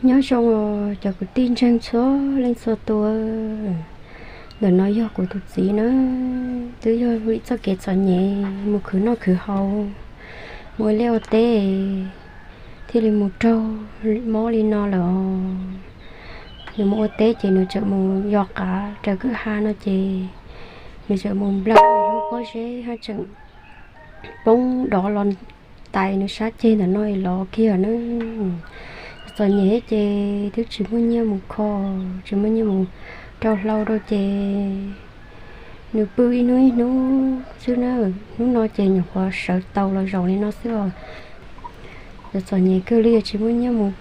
Nyob zoo os cov kwv tij ntseeg txhua leej txhua tus, ntawm no yog kuv tus txiv na, twb yog vim txoj kev txom nyem mus khwv noj khwv haus, mus ua liaj ua teb, thiaj li mus raug mob li no lawm os. Nws mus ua teb ces nws tseem mus yos qav raws kwj ha no ces nws tseem mus nplawm lub pob zeb haj tseem poob dov los tais nws sab ceg ntawm no es los kiag na. Txom nyem ces twb tsis muaj nyiaj mus kho, tsis muaj nyiaj mus rau hlau rau ces nws pw ib hnub ib hnub xwb na. Hnub no ces nyuam qhuav sawv tau los zaum li no xwb os. Txom nyem kawg li, tsis muaj nyiaj mus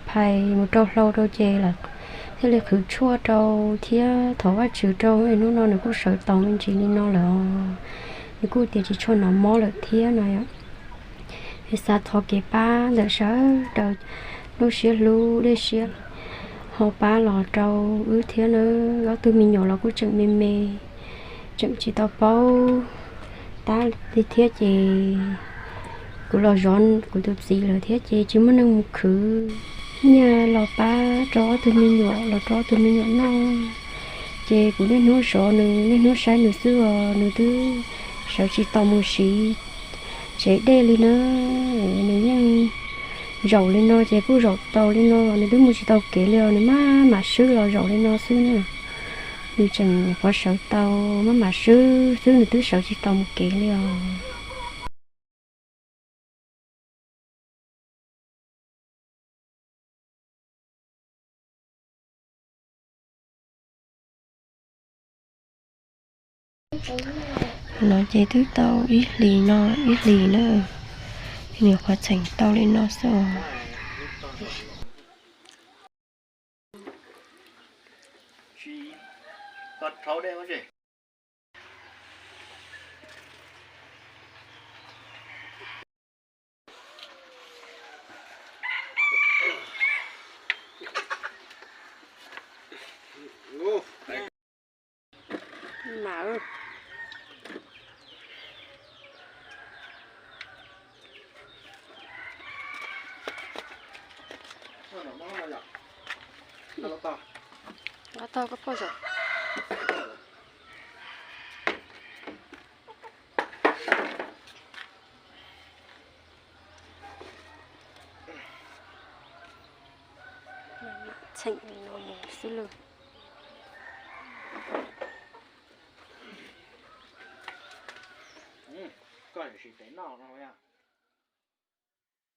phais mus rau hlau rau ces lawv thiaj li qhwv tshuaj rau thiab thov Vajtswv rau, hnub no nws kuj sawv tau me ntsis li no lawm os. Nws kuj tias tsis tshua hnov mob lawm thiab no yom. Xav thov kev pab ntawm sawv daws lub siab hlub dej siab ho pab los rau wb thiab na. Ob tug me nyuam los kuj tseem me me, tseem tsis tau paub tab li thiab ces kuv los zov kuv tus txiv lawm thiab ces tsis muaj neeg mus khwv. Nyiaj los pab rau ob tug me nyuam, los rau ob tug me nyuam noj. Ces kuv niaj hnub zov nws, niaj hnub saib nws xwb os, nws twb sawv tsis tau mus siv tsev dej li na. Nws yeej zaum li no ces kuj zaum tau li no, nws twb mus tsis tau kev li os, nws maj mam swb los zaum li no xwb na. Nws tseem qhuav sawv tau, maj mam swb xwb, nws twb sawv tsis tau mus kev li os. No ces twb tau ib hlis no ib hlis na, nws qhuav txheem tau li no xwb os. Txheem no mus xwb lawm. Koj sim tev noj no.